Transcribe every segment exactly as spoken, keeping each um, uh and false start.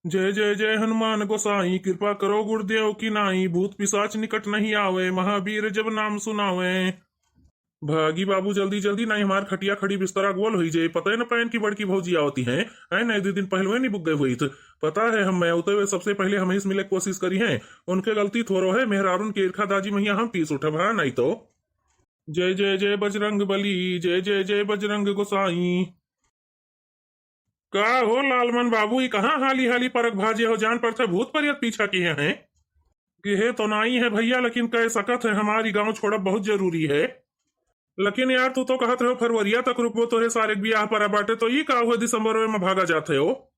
जय जय जय हनुमान गोसाई, कृपा करो गुरुदेव की नाई, भूत पिशाच निकट नहीं आवे, महावीर जब नाम सुनावे। भागी बाबू जल्दी जल्दी, नाहीं हमार खटिया खड़ी बिस्तरा गोल होई जाए। पता ही न पाएन कि बड़की भौजी आवती हैं, हैं नहीं दो दिन पहले नहीं बुक गए हुई थे। पता है हम, मैं उते हुए सबसे पहले हम ही से मिले कोशिश करी हैं। उनके गलती थोरो है, मेहरारून के ईर्खा दाजी मैया हम पीस उठब, हाँ नहीं तो। जय जय जय बजरंग बली, जय जय जय बजरंग गोसाई। का हो लालमन बाबू, ई कहाँ हाली हाली परक भाजे हो? जान पड़त है भूत परियत पीछा किहे हैं। किहे तो नाई है भैया, लेकिन कह सकत है, हमारी गाँव छोड़ब बहुत जरूरी है। लेकिन यार, तू तो कहत रहो फरवरिया तक रुकबो, तोरे सारे के बियाह परा बाटे, तो ई का हुए दिसंबर में भागा जात है हो?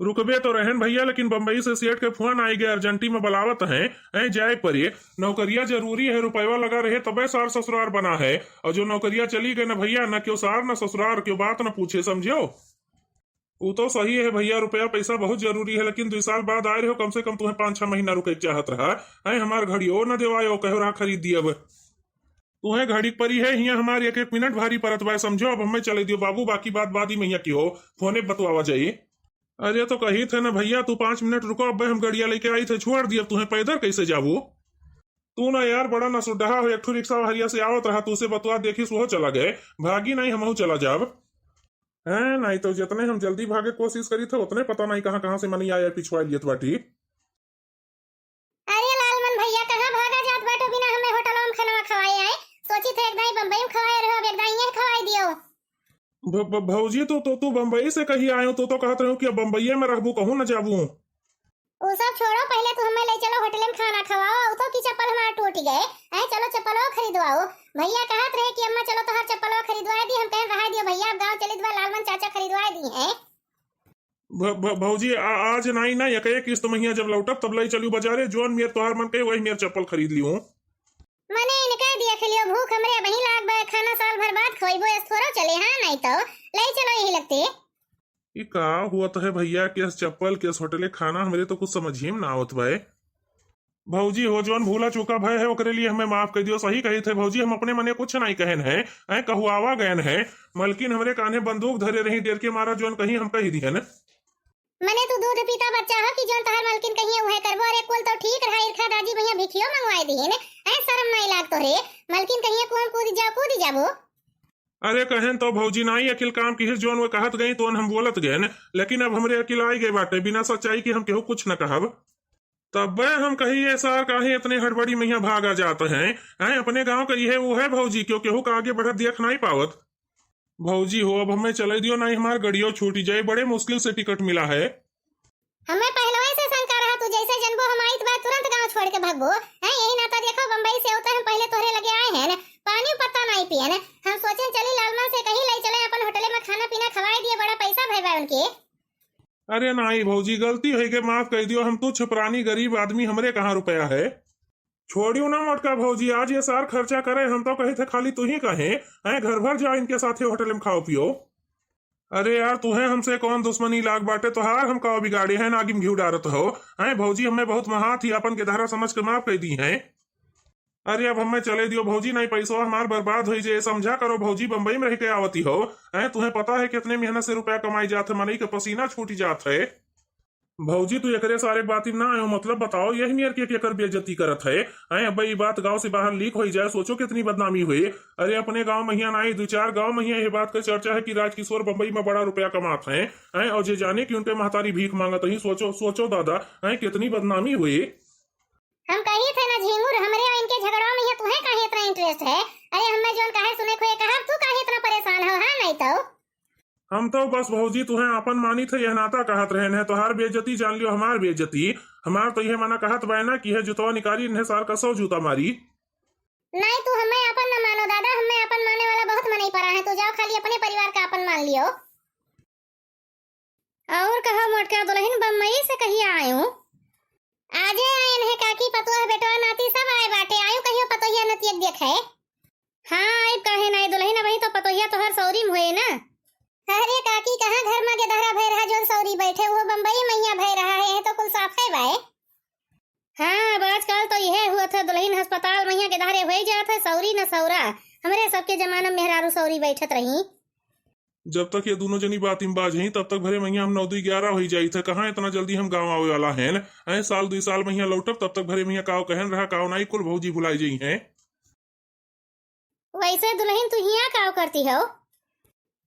रुकबे तो रहन भैया, लेकिन बम्बई से सेठ के फोन आई गए, अर्जेंटी में बुलावत हैं, ऐ जाए परे। नौकरिया जरूरी है, रुपयवा लगा रहे तबे सार ससुरार बना है, और जो नौकरिया चली गए ना भैया, ना क्यों सार ना ससुरार, क्यों बात ना पूछे, समझो। वो तो सही है भैया, रुपया पैसा बहुत जरूरी है, लेकिन दो साल बाद आए रहो, कम से कम तुम्हें पाँच छह महीना रुके के चाहत रहा। ऐ हमार घड़ियो न देवायो, कहो रहा खरीद दियब। तुम्हें घड़ी के परी है, हियाँ हमार एक एक मिनट भारी परत बा, समझो। अब हमें चले दियो बाबू, बाकी बात बाद ही मैया की हो, फोने बतवावा जाई। अरे तो कही थे ना भैया, तू पाँच मिनट रुको, अब हम गड़िया लेके आई थे, छोड़ दियब, तुम्हें पैदल कैसे जाबू? तू ना यार, बड़ा ना सुडहा हो, एक ठो रिक्शा हरिया से आवत रहा, तू से बतवा देखी, सुहो चला गए, भागी नहीं, हमहू चला जाब। हैं, नहीं तो जितने हम जल्दी भागे कोशिश करी थे, उतने पता नहीं कहाँ कहाँ से मनी आया पिछुआ लियत बाटी। अरे लालमन भैया, कहाँ भागा जात बाटो बिना हमें होटल में खाना खवाए आए? सोची थे एक दाई बम्बई में खवाए रहो, अब एक दाई यहाँ खवाए दियो। भ-, भ-, भौजी, तू तो, तू बम्बई से कही आयो, तू तो कहत रहो कि अब बम्बई में रहबू, कहूँ न जाबू। वो सब छोड़ो, पहले तू हमें ले चलो होटल में खाना खवाओ। वो तो की चप्पल हमार टूट गए, ऐ चलो चप्पलो खरीदवाओ। भैया कहत रहे कि अम्मा चलो तोहार चप्पलो खरीदवाए दी, हम कहें रहा दियो भैया, अब गाँव चलित बा, लालमन चाचा खरीदवाए दी हैं। भ-, भ-, भौजी, आ-, आज नाई ना, एक एक किस्त महीना जब लौटब तब ले चलू बाजारे, जोन मेर तोहार मन कहे वही मेर चप्पल खरीद लियो। मने इनका देख लियो, भूख हमरे अबही लाग बा, खाना साल भर बाद खवइबो, ऐस थोड़ो चले, हाँ, नहीं तो ले चलो यही लगते। ई का हुआ तो है भैया, केस चप्पल, केस होटले खाना, हमरे तो कुछ समझ ही में ना आवत बा। भौजी हो, जौन भूला चूका भय है, ओकरे लिए हमें माफ कर दियो। सही कही थे भौजी, हम अपने मने कुछ नहीं कहन है, ऐ कहुआवा गयन है। मलकिन हमरे कान्हे बंदूक धरे रही, डर के मारा जौन कहीं हम कही दिहन। मने तू दूध पीता बच्चा हो कि जौन तोहर मलकिन कहिए उहे करबो। अरे कुल तो ठीक रहा, ईर्खा दाजी भैया भिखियो मंगवाए दिहन, ऐ शर्म नहीं लाग तोहरे। मलकिन कहिए कुआं कूद जाओ, कूद जाबो। अरे कहेन तो भौजी नाई अकिल काम किहिस, जौन वो कहत गई तोन हम बोलत गएन, लेकिन अब हमरे अकिल आई गए बाटे, बिना सच्चाई के हम केहू कुछ न कहब। तब्बे हम कही, "ये सार काहे इतने हड़बड़ी में यहाँ भागा जात हैं? हैं, अपने गाँव का ये वो है भौजी, क्यों केहू का आगे बढ़त देख नहीं पावत?" भौजी हो, अब हमें चले दियो, नहीं हमार गड़ियो छूटी जाए, बड़े मुश्किल से टिकट मिला है। हमें पहलवे से शंका रहा, तू जैसे जनबो हम आइत बा तुरंत गाँव छोड़ के भागबो। हैं, यही नाता देखो, बम्बई से होता हम पहले तोहरे लगे आए हैं, पानी पत्ता नहीं पियन। हम सोचेन चली लालमन से कहीं ले चले, अपन होटले में खाना पीना खवाए दिए, बड़ा पैसा भय बा उनके। अरे नाई भौजी, गलती होई के माफ कर दियो, हम तुच्छ प्राणी गरीब आदमी, हमरे कहाँ रुपया है। छोड़ियो ना मोटका भौजी, आज ये सार खर्चा करे, हम तो कहे थे खाली तू ही कहे, हैं, घर भर जा इनके साथे होटल में खाओ पियो। अरे यार, तुहे हमसे कौन दुश्मनी लाग बाटे, तोहार हम का बिगाड़े हैं, नागिन घिउ डारत हो, हैं भौजी, हमें बहुत महात ही अपन के धारा समझ के माफ कर दी हैं। अरे अब हमें चले दियो भौजी, नहीं पैसवा हमार बर्बाद होई जे, समझा करो भौजी, बम्बई में रह के आवती हो, हैं, तुहे पता है कितने मेहनत से रुपया कमाई जात है, मनई के पसीना छूटी जात है। भौजी, तू एकरे सारे बाती में ना आयो, मतलब बताओ, यही मेर के केकर बेइज्जती करत है? हैं, अब ई बात गांव से बाहर लीक होई जाए, सोचो कितनी बदनामी हुई। अरे, अपने गांव में हियां ना आई, दो चार गांव में हियां ये बात का चर्चा है कि राजकिशोर बम्बई में बड़ा रुपया कमात हैं, हैं, और जे जाने कि उनके महतारी भीख मांगत ही, सोचो, सोचो दादा, हैं, कितनी बदनामी हुई। हम कही थे ना झिंगुर, हमरे और इनके झगड़वा में ये तुहे काहे इतना इंटरेस्ट है? अरे, हमें जोन काहे सुने खोए कहा, तू काहे इतना परेशान हो? हाँ, नहीं तो। हम तो बस भौजी तुहे आपन मानी थे, यह नाता कहत रहे हैं, तोहार बेइज्जती जान लियो, हमार बेइज्जती। हमार तो यह मना कहत बा ना कि यह जुतवा निकारी, इन्हें सार का सौ जूता मारी। नहीं, तू हमें आपन न मानो दादा, हमें आपन माने वाला बहुत मनई परा है, तू जाओ खाली अपने परिवार का आपन मान लियो। और कहो मोटका दुल्हन बम्बई से कहिया आयु? आजे आयन है काकी, पतोह बेटवा नाती सब आए बाटे, आयु कहियो पतोहिया नतियक देखे। हाँ, आइब काहे नाई दुल्हन, अबही तो पतोहिया तोहर सौरी में होए ना। अरे काकी, कहाँ घर में गेदहरा भय रहा जोन सौरी बैठे, वो बम्बई मैया भय रहा है, यह तो कुल साफे बाए। हाँ, अब आजकल तो यह हुआ था दुल्हन अस्पताल मैया गेदहरे होए जात है, सौरी न सौरा। हमरे सबके जमाना में मेहरारू सौरी बैठत रही। जब तक ये दुनो जनी बातिम बाज हैं, तब तक भरे महिया हम नौ दुई ग्यारह होइ जाइत है। कहाँ इतना जल्दी हम गाँव आवे वाला हैं? हैं, साल दुई साल महिया लौटब, तब तक भरे महिया काव कहन रहा, काव नाई, कुल भौजी भुलाई जइहैं। वैसे दुलहिन, तू हियाँ काव करती हो?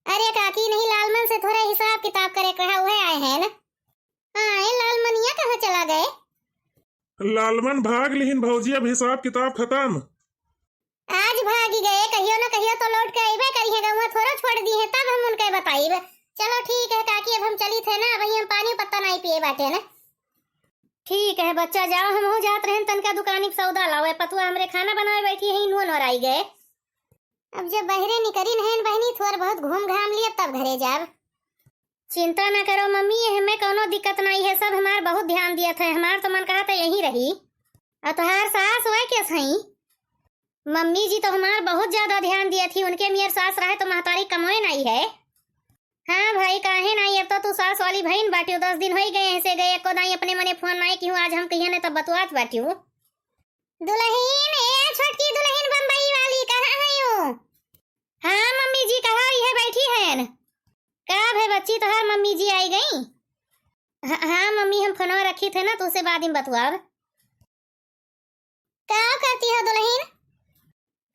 अरे काकी, नहीं, लालमन से थोड़ा हिसाब किताब करे के रहा, उहे आए हैं ना। हाँ, ए लालमन, हियाँ कहाँ चला गए? लालमन भाग लिहिन भौजी, अब हिसाब किताब खतम। आज भागी गए, कहियो न कहियो तो लौट के अइबे करिहैं, गउँवा थोड़ो छोड़ दिहैं, तब हम उनके बताइब। चलो ठीक है काकी, अब हम चलित है ना, अबहीं हम पानी पत्ता नाई पिए बाटे ना। ठीक है बच्चा, जाओ, हमहू जात रहेन तनका दुकानी पे सौदा लावे, पतुआ हमरे खाना बनावे बैठी है, नून ओराई गए। अब जब बहरे निकरिन हैं बहिनी, थोर बहुत घूम घाम लिए, तब घरे जाब। चिंता ना करो मम्मी, ये हमें कौनो दिक्कत नाई है, सब हमार बहुत ध्यान दियत है, हमार तो मन कहत है यहीं रही। और तोहार सास वह कैस हई? मम्मी जी तो हमार बहुत ज्यादा ध्यान दियत ही, उनके मियर सास रहे तो महतारी कमोए नाई है। हाँ भाई, काहे नाई, अब तो तू सास वाली भइन बाटियो, दस दिन होई गए ऐसे गए, एको दाई अपने मने फोन नाई किहूँ, आज हम कहिए ने तब बतुआत बाटियो। दुलहिन, ए छोटकी दुलहिन बम्बई वाली, कहाँ हयू? हाँ मम्मी जी, कहाँ, इहे बैठी हैं। का भे बच्ची, तोहार मम्मी जी आई गई? हाँ, हाँ मम्मी, हम फोनवा रखित है ना, तो उसे बाद में बतुआब। का करती हो दुलहिन?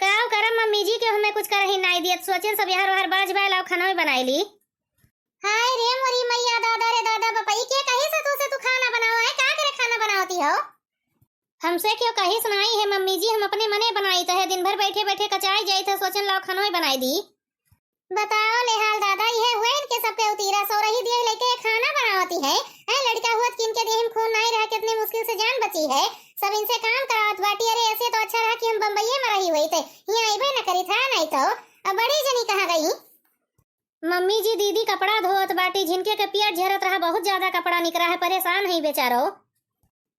का करब मम्मी जी, के हमें कुछ करही नाई दियत, सोचेन सब यहर वहर बाज बाय, लाओ खाना भी बनाई ली। हाय रे मोरी मैया, दादा रे दादा, बपई के कही से तू से तू खाना बनाओ है, का करे खाना बनावती हो? हमसे क्यों कहिस नाई है मम्मी जी, हम अपने मने बनाइत है, दिन भर बैठे बैठे कचाई जाइत है, सोचेन लाओ खाना ही बनाई दी। बताओ ले हाल दादा, इहे हुए इनके सबके उतीरा, सो रही दिए लेके खाना बनावती है। हैं, लड़का हुआ त किन के देह में खून नाई रहा, कितनी मुश्किल से जान बची है, सब इनसे काम करावत बाटी। अरे ऐसे तो अच्छा रहा कि हम बम्बईये में रही हुई थे, यहाँ अइबे न करी था, नहीं तो अब बड़ी जनी कहाँ गई? मम्मी जी, दीदी कपड़ा धोवत बाटी, झिनके के पियर झरत रहा, बहुत ज्यादा कपड़ा निकरा है, परेशान है बेचारो।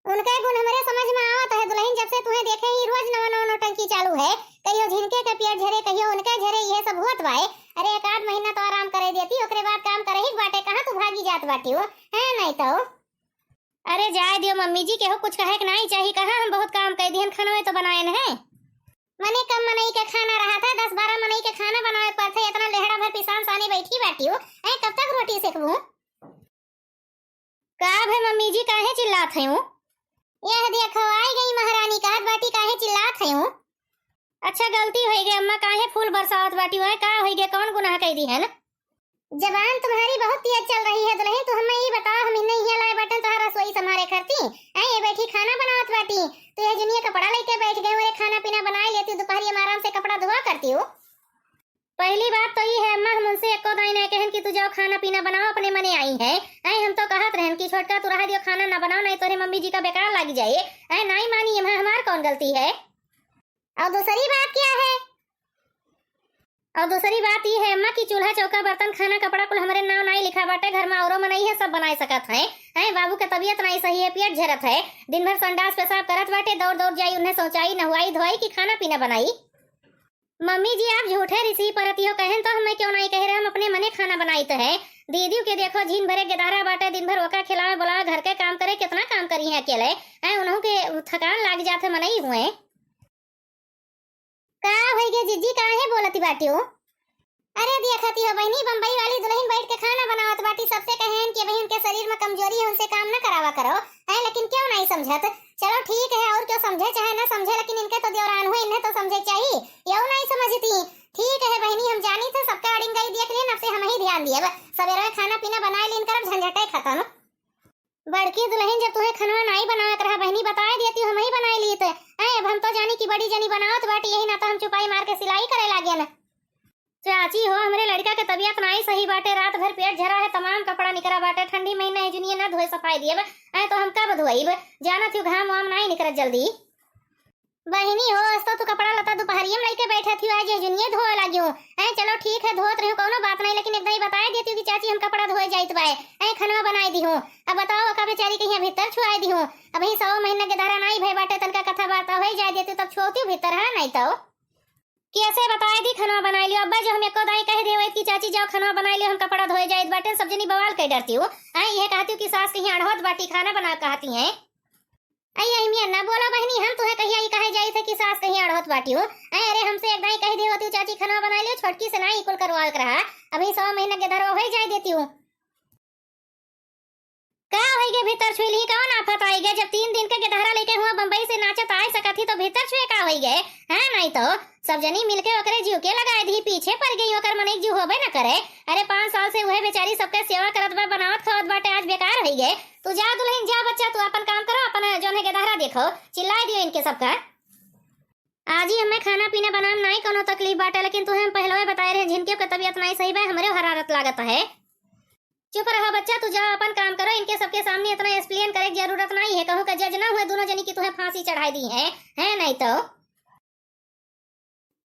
उनके गुण हमरे समझ में आवत है दुलहिन, जब से तुहें देखे ही रोज नवा नवा नौटंकी चालू है, कहियो झिनके के पियर झरे, कहियो उनके झरे, इहे सब होत बाए। अरे एक आध महीना तो आराम करे देती, ओकरे बाद काम करे ही बाटे, कहाँ तू भागी जात बाटी हो, है नहीं तो। अरे जाए दियो मम्मी जी, केहू कुछ कहे के नाई चाही, कहाँ हम बहुत काम कर दिहन, खाना तो बनाए न है। मने कम मनई के खाना रहा था, दस बारह मनई के खाना बनावे पड़त है, इतना लेहड़ा भर पिसान सानी बैठी बाटी हो, हैं, कब तक रोटी सेकबू? का भे मम्मी जी, काहे चिल्लात हयू? यह देखो, आई गई महारानी, कहत बाटी, काहे चिल्लात हयू? अच्छा, गलती होई गई अम्मा, काहे फूल बरसावत बाटी हो, का होई गई, कौन गुनाह कई दिहन? जबान तुम्हारी बहुत तेज चल रही है दुलहिन, तू हमें ई बताओ, हम इन्हें यहाँ लाए बाटन तोहार रसोई संभारे खरती? हैं, ये बैठी खाना बनावत बाटी, तू ये जुनिया कपड़ा लेके बैठ गए, अरे खाना पीना बनाए लेती, दोपहरिया में आराम से कपड़ा धोआ करती हो। पहली बात तो ई है अम्मा, हम उनसे एको दाई नहीं कहन कि तू जाओ खाना पीना बनाओ, अपने मने आई है। हैं, हम तो कहत रहन कि छोटका तू रह दियो, खाना ना बनाओ, नहीं तोरे मम्मी जी का बेकार लाग जाए। हैं, नाई मानी, एमा हमार कौन गलती है? और दूसरी बात क्या है? और दूसरी बात ई है अम्मा कि चूल्हा, चौका, बर्तन, खाना, कपड़ा कुल हमरे नाव नाई लिखा बाटे, घर में औरो मनई है, सब बनाए सकत हैं। हैं, बाबू के तबीयत नाई सही है, पेट झरत है, दिन भर संडास पेशाब करत बाटे, दौड़ दौड़ जाई, उन्हें शौचाई, नहवाई, धोवाई कि खाना पीना बनाई। मम्मी जी, आप झूठे रिसी परती हो, कहन तो हमें क्यों नाई कहे रहे, हम अपने मने खाना बनाइत है। दीदी के देखो, झीन भरे गेदारा बाटे, दिन भर ओका खिलावे, बोलावे, घर के काम करे, कितना काम करी है अकेले। हैं, उन्हों के थकान लाग जात है, मनई हुए। का होई गे जिज्जी, काहे बोलती बाटी हो? अरे देखती हो बहिनी, बम्बई वाली दुलहिन बैठ के खाना बनावत बाटी, सबसे कहेन कि बहिन के शरीर में कमजोरी है, उनसे काम ना करावा करो। हैं, लेकिन क्यों नहीं समझत? चलो ठीक है, और क्यों समझे चाहे ना समझे, लेकिन इनके तो देवरान हुए, इन्हें तो समझे चाहिए, यो नहीं समझती। ठीक है बहिनी, हम जानी थे सबका अड़िंगाई देख लेन, अब से हम ही ध्यान दिए, सवेरे खाना पीना बनाए लेन करब, झंझटे खत्म। बड़की दुलहिन, जब तुहें खनवा नाई बनावे के रहा बहिनी, बताए दियती, हम ही बनाए लीत। ऐ, अब हम तो जानी कि बड़ी जनी बनावत बाटी, यही नाता हम चुपाई मार के सिलाई करे लागेन। चाची हो, हमरे लड़का के तबीयत नाई सही बाटे, रात भर पेट झरा है, तमाम कपड़ा निकरा बाटे, ठंडी महीना है, जुनिये ना धोए सफाई दिए, ऐ तो हम कब धोइब? जानत हो घाम वाम नाई निकरत जल्दी। बहिनी हो, अस तो तू कपड़ा लता दोपहरिये में लइके बैठे थी, आज ये जुनिये धोए लागी हूँ। हैं, चलो ठीक है, धोत रही हूँ, कौनो बात नहीं, लेकिन एक दाई बताए देती हूँ कि चाची हम कपड़ा धोए जाइत बाए, हैं, खनवा बनाए दी हूँ। अब बताओ, ओका बेचारी कहीं भीतर छुआए दी हूँ। अब ही सौ महीना के धारा नाई भय बाटे, तनका कथा वार्ता होई जाए देती, तब छुआती भीतर, है नहीं तो। कैसे बताए दी, खनवा बनाए लियो। अब्बा जो हम एको दाई कह देवे कि चाची जाओ खनवा बनाए लियो, हम कपड़ा धोए जाइत बाटे, सब जनी बवाल कर डरती हूँ। हैं, ये कहती हूँ कि सास कहीं अड़होत बाटी, खाना बना कहती हैं। अई, अई मिया ना बोलो बहिनी, हम तुहे कहिया ई कहे जाई थे कि सास कहिया अड़हत बाटी हो। अई, अरे हमसे एक दाई कह दे होती, चाची खाना बनाई लियो, छोटकी से ना ई कुल करवावे के रहा। अभी सौ महीना के धरवा होई जाए देती हूँ। का होई गे भीतर छुई ली, कौन आफत आई गे? जब तीन दिन के गेदहरा लेके हुआ बम्बई से नाचत आए सकत ही तो भीतर छुए का होई गे? हाँ, नहीं तो सब जनी मिलके ओकरे जीव के लगाए दी, पीछे पड़ गई, ओकर मनई जीव होबे न करे। अरे पाँच साल से उहे बेचारी सबके सेवा करत बा, बनावत खावत बाटे, आज बेकार होई गे। तू जा दुलहिन, जा बच्चा, तू अपन काम करो, अपन जौन है गेदहरा देखो, चिल्लाए दियो इनके सबका। आजी हमें खाना पीना बनाम नाई कोनो तकलीफ बाटे, लेकिन तुहे हम पहलवे बताए रहे, झिनके के तबियत नाई सही बा, हमरे हरारत लागत है। चुप रहो बच्चा, तू जाओ अपन काम करो, इनके सबके सामने इतना explain करे के जरूरत नाई है, कहूँ का जज ना हुए दोनों जनी की तुहे फांसी चढ़ाई दी है, है नहीं तो।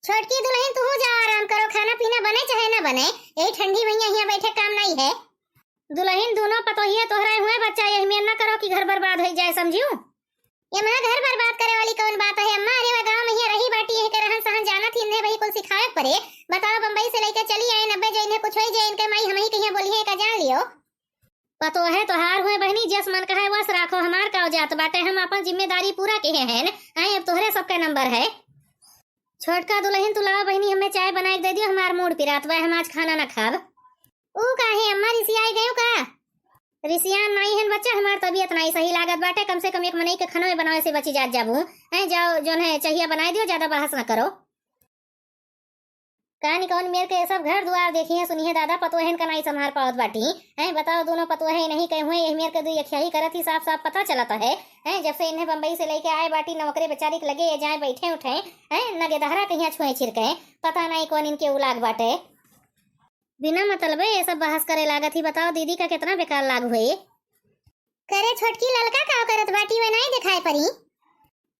छोटकी दुलहिन, तू जा आराम करो, खाना पीना बने चाहे ना बने, यही ठंडी भैया यहाँ बैठे काम नाई है। दुलहिन, दोनों पतोहिए तोहरे हुए बच्चा, यही मेर ना करो कि घर बर्बाद होई जाए, समझियो? ये माँ, घर बर्बाद करे वाली कौन बात है अम्मा? अरे वह गाँव में ही रही बाटी, यही के रहन सहन जानत ही, इन्हें वही कुल सिखावे के पड़े। बताओ, बम्बई से लेके चली आए, नब्बे जे इन्हें कुछ होई जाए, इनके माई हम ही कहिया बोली है, का जान लियो। पतोहे तोहार हुए बहिनी, जस मन कहे वस राखो, हमार का जात बाटे, हम अपन जिम्मेदारी पूरा किहे हैं। आई अब तोहरे सबके नंबर है। छोटका दुलहिन, तू लावा बहिनी, हमें चाय बनाए के दे दियो, हमार मूड पिरात बा, हम आज खाना ना खाब। ऊ काहे अम्मा, रिसियाई गयो का? रिसियान नाई हन बच्चा, हमार तबियत नाई सही लागत बाटे, कम से कम एक मनई के खनवे बनावे से बची जात जाबू। हैं, जाओ जौन है चहिया बनाए दियो, ज्यादा बहस ना करो। कानी कौन मेर के सब घर दुआर देखी है, सुनी है दादा, पतोहन का नाई संभार पावत बाटी। हैं, बताओ, दोनों पतोहे नहीं कहे हुए, यही मेर के दुई अखियाही करत ही, साफ साफ पता चलत है। हैं, जब से इन्हें बम्बई से लेके आए बाटी, न ओकरे बेचारी के लगे ये जाए बैठे उठे, हैं, न गेदहरा कहिया छुए छिरके, पता नहीं कौन इनके उलाग बाटे। बिना मतलबे ये सब बहस करे लागत ही। बताओ दीदी का कितना बेकार लाग हुए। करे छोटकी, ललका का करत बाटी, वे नहीं दिखाई पड़ी?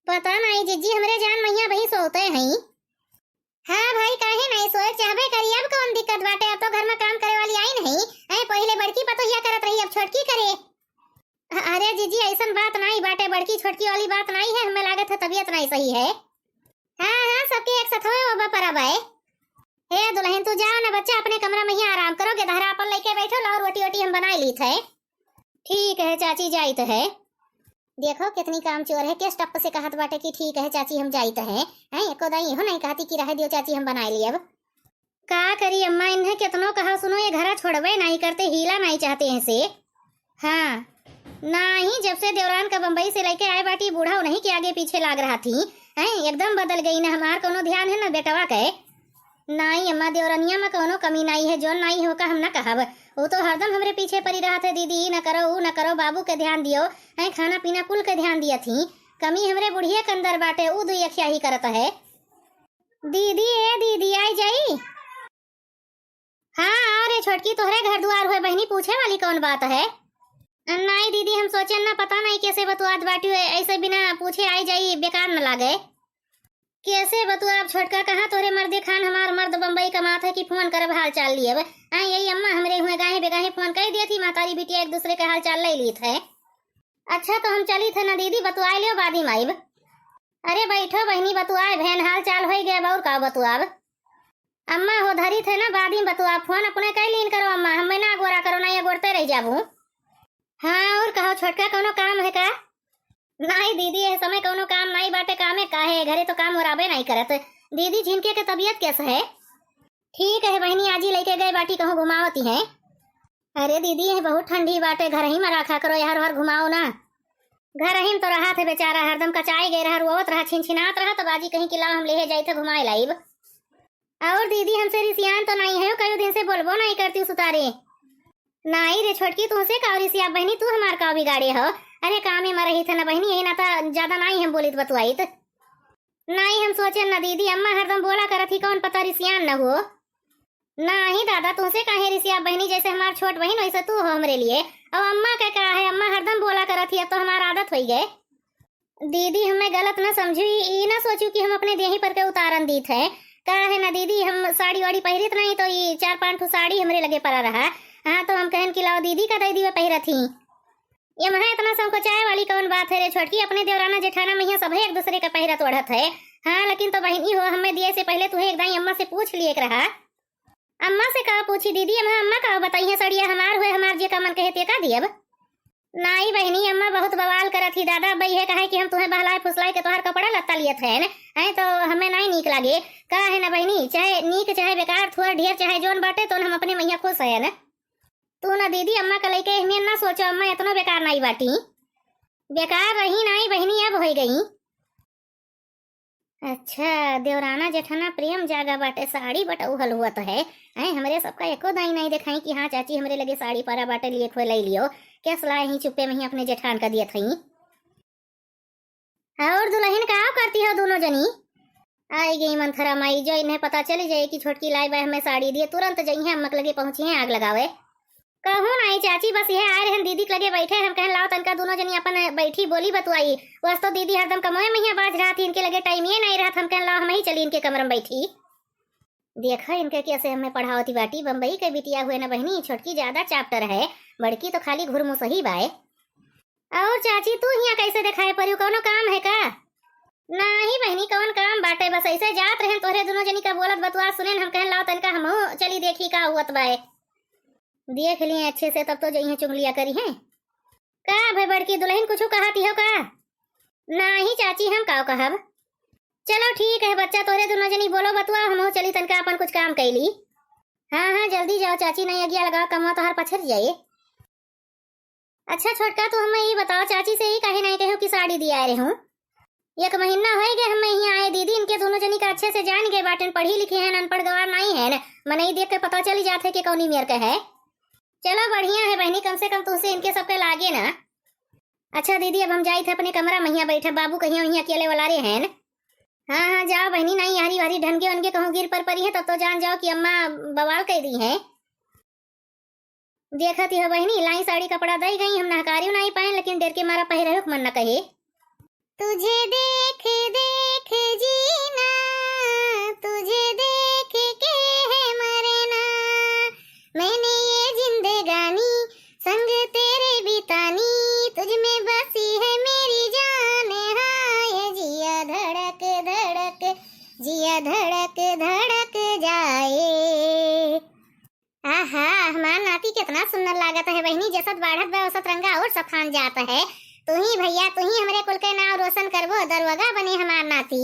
पता नहीं जिज्जी, हमरे जान मैया बही सोते हैं। हाँ भाई, काहे नहीं सोए, चाहबे करी, अब कौन दिक्कत बाटे, अब तो घर में काम करे वाली आई नहीं। ऐ पहिले बड़की पतोहिया करत रही, अब छोटकी करे। अ-, अरे जिज्जी, ऐसन बात नाई बाटे, बड़की छोटकी वाली बात नाई है, हमें लागत है तबियत नाई सही है। हाँ, हाँ, सबके एक साथ होए बाबा परब है। हे दुलहिन, तू जाओ ना बच्चा, अपने कमरा में ही आराम करो, गेदहरा अपन लेके बैठो, लाओ रोटी वोटी हम बनाए लीत है। ठीक है चाची, जाइत है। देखो कितनी कामचोर है, किस टप से कहत बाटे कि ठीक है चाची, हम जाइत है। हैं, एको दाई इहो नहीं कहती कि रहे दियो चाची, हम बनाए लियब। का करी अम्मा, इन्हें कितनो कहा सुनो, ये घरा छोड़बे नहीं करते, हीला नहीं चाहते हैं से। हाँ, नाही, जब से देवरान का बम्बई से लेके आए बाटी, बूढ़ा उन्हीं के आगे पीछे लाग रहा थी। हैं, एकदम बदल गई, ना हमार कोनो ध्यान है ना बेटवा के। नाई अम्मा, देवरनिया में कोनो कमी नाई है, जौन नाई हो का हम ना कहब। वो तो हरदम हमरे पीछे पड़ी रहत है, दीदी ई ना करो, ऊ ना करो, बाबू के ध्यान दियो, हैं, खाना पीना कुल के ध्यान दिया थी। कमी हमरे बुढ़िया के अंदर बाटे, ऊ दुई अखियाही करत है। दीदी, ए दीदी, आई जाई। हाँ, अरे छोटकी, तोहरे घर दुआर हुए बहिनी, पूछे वाली कौन बात है? नाई दीदी, हम सोचे ना, पता नहीं कैसे बतुआत बाटी हुए, ऐसे बिना पूछे आई जाई, बेकार न लागे। कैसे बतुआ, अब छोटका कहाँ तोहरे मर्दे खान, हमार मर्द बम्बई कमात है कि फोन करब हाल चाल लिए। अब आई यही अम्मा हमरे हुए गाहे बेगाहे फोन कर दिया थी, महतारी बिटिया एक दूसरे का हाल चाल ले लीत है। अच्छा, तो हम चली थे ना दीदी, बतुआए लियो, बाद में आइब। अरे बैठो बहिनी, बतुआए भेन, हाल चाल होई गए, और का बतुआब। अम्मा हो धरी थे ना, बाद में बतुआब, फोन अपने कई लीन करो अम्मा, हमें ना गोरा करो, ना ये गोरते रह जाबू। हाँ, और कहो छोटका, कोनो काम है का? नाई दीदी, यह समय कोनो काम नाई बाटे, कामे काहे, घरे तो काम ओराबे नाई करत। दीदी, झिनके के तबियत कैसे है? ठीक है बहिनी, आजी लेके गए बाटी, कहूँ घुमावती है। अरे दीदी, यह बहुत ठंडी बाटे, घर ही में रखा करो, यार हर घुमाओ ना। घर ही में तो रहा थे बेचारा, हरदम कचाई गए रहा, रोवत रहा, छिनछिनात रहा, तब आजी कहीं कि लाओ हम लेहे जाई थे घुमाए लाइब। और दीदी, हमसे रिसियान तो नहीं है, कई दिन से बोलबो नहीं करती सुतारे। नाई रे छोटकी, तुहसे का रिसिया बहिनी, तू हमार का बिगाड़े हो? अरे कामे में रही थे ना बहिनी, यही ना तो ज्यादा नाई हम बोलित बतुआइत। नाई हम सोचे ना दीदी, अम्मा हरदम बोला करत ही, कौन पता रिसियान न हो। नाही दादा, तुहसे काहे रिसिया बहिनी, जैसे हमार छोट बहिन वैसे तू हो हमरे लिए। अब अम्मा के का है, अम्मा हरदम बोला करत ही, अब तो हमार आदत होई गए। दीदी, हमें गलत न समझू, ई, ई न सोचू कि हम अपने देही पर के उतारन दीत है। का है ना दीदी, हम साड़ी वाड़ी पहिरित नहीं, तो ई चार पाँच ठो साड़ी हमरे लगे पड़ा रहा। हाँ, तो हम कहन कि लाओ दीदी का दे दियो, पहिरत ही। ये महा इतना संकोचाए वाली कौन बात है रे छोटकी, अपने देवराना जेठाना में यहाँ सभे एक दूसरे का पहिरत ओढ़त है। हाँ, लेकिन तो बहिनी हो, हमें दिए से पहले तुहे एक दाई अम्मा से पूछ लिए के रहा। अम्मा से का पूछी दीदी, अम्मा, अम्मा का बताई है, सड़िया हमार हुए, हमार जे का मन कहे ते का दियब। नाई बहिनी, अम्मा बहुत बवाल करत ही दादा, बई है कहे कि हम तुहे बहलाए फुसलाए के तोहार कपड़ा लत्ता लियत हैं, हैं तो हमें नाई नीक लागे। का है ना बहिनी, चाहे नीक चाहे बेकार, थोर ढेर चाहे जोन बाटे, तो हम अपने महिया खुश हैं। तू ना दीदी, अम्मा का लइके एहमियन ना सोचो, अम्मा इतनो बेकार नाई बाटी। बेकार रही नाई बहिनी, अब होई गई। अच्छा, देवराना जेठाना प्रेम जागा बाटे, साड़ी बटौहल हुआ तो है। हैं, हमरे सबका एको दाई नाई देखाई कि हाँ चाची, हमरे लगे साड़ी परा बाटे, लिए खोए लई लियो। क्या सलाह ही चुप्पे में ही अपने जेठान का दियत हई। और दुलहिन, का करती हो दोनों जनी? आई गई मंथरा माई, जो इन्हें पता चली जाए कि छोटकी लाई बाय हमें साड़ी दिए, तुरंत जइहें अम्मा के लगे पहुँची हैं आग लगावे। कहूँ नाई चाची, बस यह आए रहन दीदी के लगे बैठे, हम कहन लाओ तनका दोनों जनी अपन बैठी बोली बतुआई। वस तो दीदी हरदम कमोए में ही बाज रहत ही, इनके लगे टाइम ये नाई रहत, हम कहन लाओ हम ही चली इनके कमरा में बैठी। देखा इनके कैसे हमें पढ़ावती बाटी, बम्बई के बिटिया हुए ना बहिनी, छोटकी ज्यादा चैप्टर है, बड़की तो खाली घुरमुसही बाय। और चाची, तू हियाँ कैसे देखाए परियो, कौनो काम है का? नाही बहिनी, कौन काम बाटे, बस ऐसे जात रहन तोहरे दोनों जनी का बोलत बतुआ सुनेन, हम कहन लाओ तनका हमहू चली देखी का हुअत बाय। देख लिए अच्छे से, तब तो जइहें चुगलिया करी हैं। का भई बड़की दुलहिन, कुछ कहती हो का? नाही चाची, हम का कहब। चलो ठीक है बच्चा, तोहरे दोनों जनी बोलो बतुआ, हमहू चली तनका अपन कुछ काम कैली। हाँ हाँ, जल्दी जाओ चाची, नहीं अगिया लगाओ, कमवा तोहर पछर जाए। अच्छा छोटका, तू हमें ई बताओ, चाची से ई काहे नाई कहो कि साड़ी दिया रहे हूँ? एक महीना होई गए हमें यहाँ आए दीदी, इनके दोनों जनी का अच्छे से जान गए बाटेन, पढ़ी लिखी हैं, अनपढ़ गवार नाई हैं, मनई देख के पता चली जात है कि कौनी मेर के है। चलो बढ़िया है बहिनी, कम से कम तुमसे इनके सबके लागे ना। अच्छा दीदी, अब हम जाइत है अपने कमरा में, यहाँ बैठे बाबू कहिया वहीं अकेले वाला रे हैं। हाँ हाँ जाओ बहिनी, नाई यारी वारी ढनगे उनके कहूँ गिर पर परी है, तब तो जान जाओ कि अम्मा बवाल कर दी है। देखत ही हो बहिनी, लाई साड़ी कपड़ा दई गई, हम नहकारियो नाई पाए, लेकिन डर के मारा पहिरे हुक मन न कहे। तुझे देख देख जीना, तुझे देख के है मरना, मैंने ये जिंदगानी संग तेरे बितानी, तुझ में बसी है मेरी जान, हाय जिया धड़क धड़क, जिया धड़क धड़क जाए। आहा, हमार नाती कितना सुंदर लागत है बहिनी, जसत बाढ़त बा ओसत रंगा और सफान जात है। तू ही भैया, तू ही हमरे कुल के नाव रोशन करबो, दरोगा बने हमार नाती।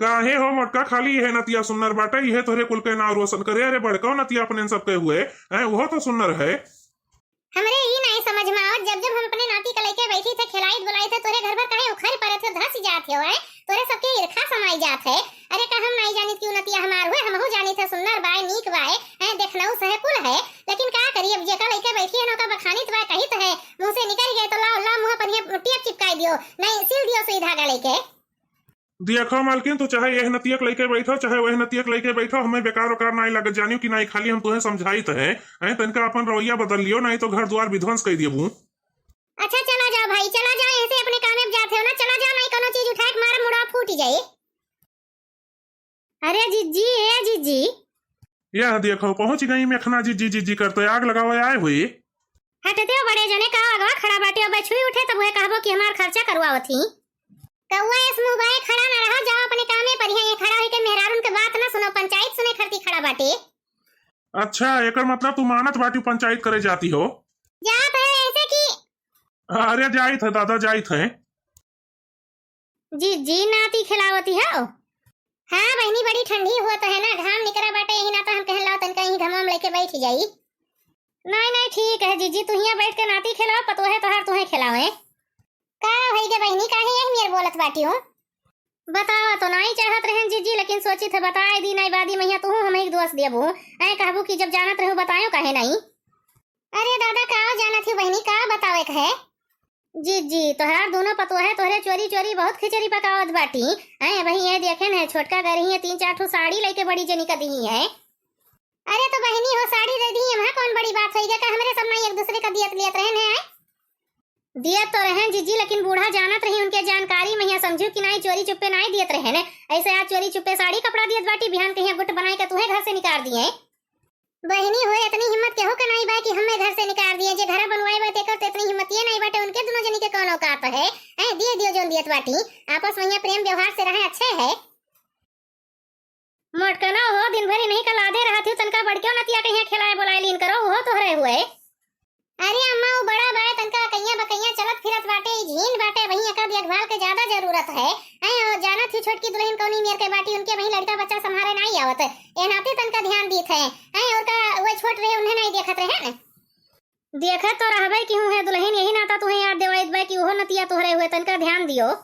काहे हो मोटका, खाली यह नतिया सुंदर बाटे, यह तोहरे कुल के नाव रोशन करे? अरे बड़को नतिया अपने सबके हुए हैं, वो तो सुंदर है। हमरे ई नाई समझ में आवत, जब जब हम अपने नाती का लइके बैठी थे, खिलाइत बुलाइत थे, तोरे घर भर काहे उखड़ पड़त हो, धस जात हो, हैं? तोरे सबके ईर्खा समाई जात है। अरे का हम नाई जानित कि उ नतिया हमार हुए, हमहू जानित है सुंदर बाय, नीक बाय, हैं? देखनऊ सहे कुल है, लेकिन का करी, अब जेका लइके बैठी है ना, ओका बखानित बाय, कहित है, मुँह से निकल गए तो लाओ, लाओ मुँह पर ये टेप चिपकाई दियो, नहीं सिल दियो सुई धागा लइके। देखो मालकिन, तू चाहे यह नतियक लइके बैठो, चाहे वह नतियक लइके बैठो, हमें बेकार ओकार नाई लागत, जानियो कि नाई, खाली हम तुहे समझाइत है, हैं, तनका अपन रवैया बदल लियो, नाई तो घर द्वार विध्वंस कर देबू। अच्छा, चला जाओ भाई, चला जाओ, ऐसे अपने कामे में जात हो ना, चला जाओ, नाई कोनो चीज उठाए के मारा मुड़ा फूट जाए। अरे जिज्जी, ए जिज्जी। यह देखो, पहुँच गई मेखना जिज्जी, जिज्जी करते आग लगावे आए हुई। हटते हो बड़े जने, का आगवा खड़ा बाटे, अब छुई उठे तब वह कहबो कि हमार खर्चा करवावत ही। कौआ एस मुँह बाए खड़ा ना रहा, जाओ अपने कामे पर, यहाँ ये खड़ा होके मेहरारून के बात ना सुनो, पंचायत सुने खरती खड़ा बाटे। अच्छा, एकर मतलब तू मानत बाटी पंचायत करे जाती हो? जात है ऐसे कि अरे जाइत है दादा, जाइत है। जिज्जी, नाती खिलावती हो? हाँ बहिनी, बड़ी ठंडी हुआ तो है ना, घाम निकरा बाटे, यही ना तो हम कहन लाओ तनका यही घाम में लेके बैठ जाई। नहीं नहीं, ठीक है जिज्जी, तू हियाँ बैठ के नाती खिलाओ, पतोहे तोहार तुहे खिलावे। का होई गे बहिनी, काहे यही मेर बोलत बाटी हो? बतावा तो नाई चाहत रहन जिज्जी, लेकिन सोची थे बताए दी, नाई बादी मैया तू हमें एक दोस्त देबू। ऐ कहबू कि जब जानत रहू बतायो काहे नहीं? अरे दादा, का जानत ही बहिनी, का बतावे के है? जिज्जी, तोहार दोनों पतोहे तोहरे चोरी चोरी बहुत खिचड़ी पकावत बाटी। हैं, वही ये देखे न, छोटका गए रही है, तीन चार ठो साड़ी लेके बड़ी जनी का दी है। अरे तो बहिनी हो, साड़ी दे दी, वहाँ कौन बड़ी बात होई गे? का हमरे सब नाई एक दूसरे का दियत लियत रहन है? दियत तो रहन जिज्जी, लेकिन बूढ़ा जानत रही, उनके जानकारी में यहाँ समझू कि नाई चोरी चुप्पे नाई दियत रहन। ऐसे आज चोरी चुप्पे साड़ी कपड़ा दियत बाटी, बिहान कहिया गुट बनाए के तुहे घर से निकाल दिए। बहिनी हो, इतनी हिम्मत केहू के नाई बा कि हमें घर से निकाल दिए। जे घरा बनवाए बा तेकर तो इतनी हिम्मत ये नाई बाटे, उनके दोनों जनी के कौन औकात है? हैं, दिए दियो जोन दियत बाटी, आपस में यहाँ प्रेम व्यवहार से रहे अच्छे है। मोटकना हो, दिन भर इन्हीं का लादे रहत हो, तनका बड़कियो नतिया के यहाँ खिलाए बोलाए लीन करो, वो तोहरे हुए। अरे अम्मा, वो बड़ा बाय, तनका फिरत बाटे, ई झीन बाटे, वहीं एका देखभाल के ज्यादा जरूरत है। हैं, और जानत ही छोटकी दुलहिन कौनी मेर के बाटी, उनके वहीं लड़का बच्चा संभारे नाई आवत। ए नाते तनका ध्यान दीत है। हैं, और का वो छोट रहे, उन्हें नाई देखत रहे न? देखत तो रहबे की हूँ है दुलहिन, यही नाता तुहें याद देवाइत बा कि ओहो नतिया तोहरे हुए, तनका ध्यान दियो।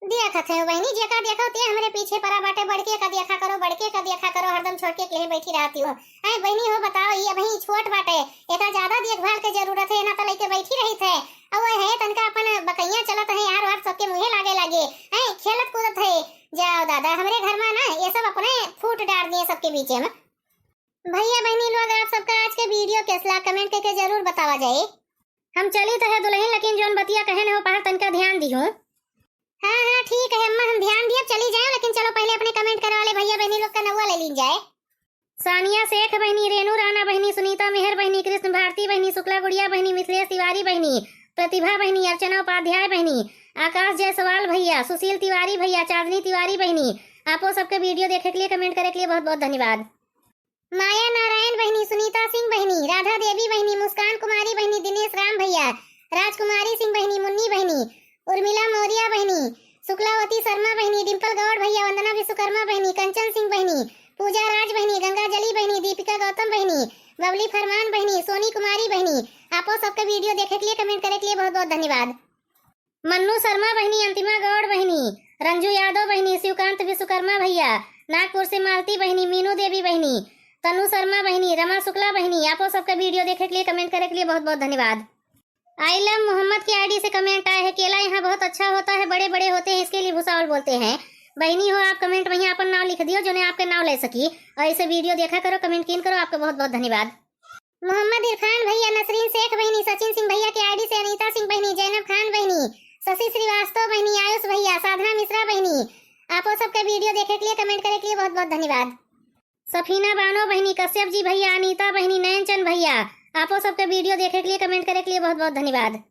देखत है बहिनी, जेका देखो ते हमरे पीछे परा बाटे, बड़के का देखा करो, बड़के का देखा करो, हरदम छोटके के लिए बैठी रहती हो। ऐ बहिनी हो बताओ, ये अबहीं छोट बाटे, एका ज्यादा देखभाल के जरूरत है, ना तो लइके बैठी रहित है। और वो है तनका अपन बकैया चलत है, यार वार सबके मुँहे लागे लागे, ऐ खेलत कूदत है। जाओ दादा, हमरे घर में ना ये सब अपने फूट डार दिए सबके बीचे में। भैया बहिनी लोग, आप सबका आज के video कैस लाग, comment करके जरूर बतावा जाए। हम चलित है दुलहिन, लेकिन जौन बतिया कहे न हो पहर तनका ध्यान दिहूँ। हाँ, हाँ, ठीक है अम्मा, हम ध्यान दिए, अब चली जाए, लेकिन चलो पहले अपने comment करे वाले भैया बहिनी लोग का नौवा ले लीन जाए। सानिया शेख बहिनी, रेनू राणा बहिनी, सुनीता मेहर बहिनी, कृष्ण भारती बहिनी, शुक्ला गुड़िया बहिनी, मिथिलेश तिवारी बहिनी, प्रतिभा बहिनी, अर्चना उपाध्याय बहिनी, आकाश जायसवाल भैया, सुशील तिवारी भैया, चांदनी तिवारी बहिनी, आपो सबके video देखे के लिए, comment करे के लिए बहुत बहुत धन्यवाद। माया नारायण बहिनी, सुनीता सिंह बहिनी, राधा देवी बहिनी, मुस्कान कुमारी बहिनी, दिनेश राम भैया, राजकुमारी सिंह बहिनी, मुन्नी बहिनी, उर्मिला मौर्या बहिनी, शुक्लावती शर्मा बहिनी, डिम्पल गौड़ भैया, वंदना विश्वकर्मा बहिनी, कंचन सिंह बहिनी, पूजा राज बहिनी, गंगा जली बहिनी, दीपिका गौतम बहिनी, बबली फरमान बहिनी, सोनी कुमारी बहिनी, आपो सबके video देखे के लिए, comment करे के लिए बहुत बहुत धन्यवाद। मन्नू शर्मा बहिनी, अंतिमा गौड़ बहिनी, रंजू यादव बहिनी, शिवकांत विश्वकर्मा भैया, नागपुर से मालती बहिनी, मीनू देवी बहिनी, तनु शर्मा बहिनी, रमा शुक्ला बहिनी, आपो सबका video देखे के लिए, comment करे के लिए बहुत बहुत धन्यवाद। I love मोहम्मद की ID से comment आए है, केला यहाँ बहुत अच्छा होता है, बड़े बड़े होते हैं, इसके लिए भुसावल बोलते हैं। बहिनी हो, आप comment में ही अपन नाव लिख दियो, जोने आपके नाव ले सकी। और ऐसे video देखा करो, comment कीन करो। आपका बहुत बहुत धन्यवाद। मोहम्मद इरफान भैया, नसरीन शेख बहिनी, सचिन सिंह भैया के ID से अनीता सिंह बहिनी, जैनब खान बहिनी, शशि श्रीवास्तव बहिनी, आयुष भैया, साधना मिश्रा बहिनी, आपो सबके video देखे के लिए, comment करे के लिए बहुत बहुत धन्यवाद। सफीना बानो बहिनी, कश्यप जी भैया, अनीता बहिनी, नयनचंद भैया, आपो सबके video देखे के लिए, comment करे के लिए बहुत बहुत धन्यवाद।